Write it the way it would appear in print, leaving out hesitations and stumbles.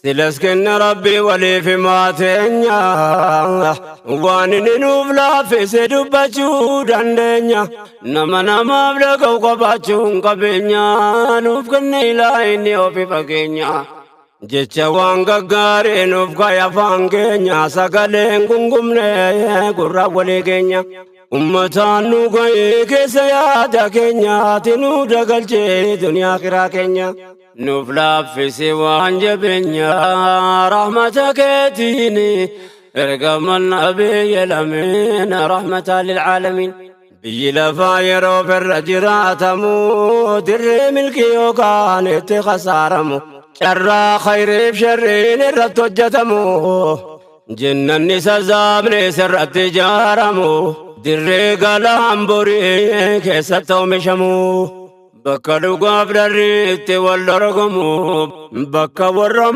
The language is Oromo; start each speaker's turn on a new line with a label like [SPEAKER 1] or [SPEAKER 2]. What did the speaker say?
[SPEAKER 1] Silas kenna Rabbii waliif himaa teenya, waan inni nuuf laaffise dubbachuu dandeenya. Nama namaaf dhaga'u qabaachuun qabeenya, nuuf kenne ilaa inni ofi fageenya. Jecha waan gaggaarii nuuf kaya afaan keenya, sagaleen gungumne gurra walii keenya. Ummataan nu ga'ee keessa yaada keenya, ati nu dagalchee duniyaa kiraa keenya. Nuuf laaffisi waan jabeenya rahmata keetiin, ergama nabiyya lameen rahmata lilcaalamiin. Biyyi lafaa yeroo irra jiraatamu dirree milkii yookaan itti khasaaramu, carraa khayriif sharriin irratti hojjetamu, jennanni sazaabni irratti ijaaramu, dirree galaan borii keessatti oomishamu, bakka dhugaaf dharri itti wal dorgomu, bakka warra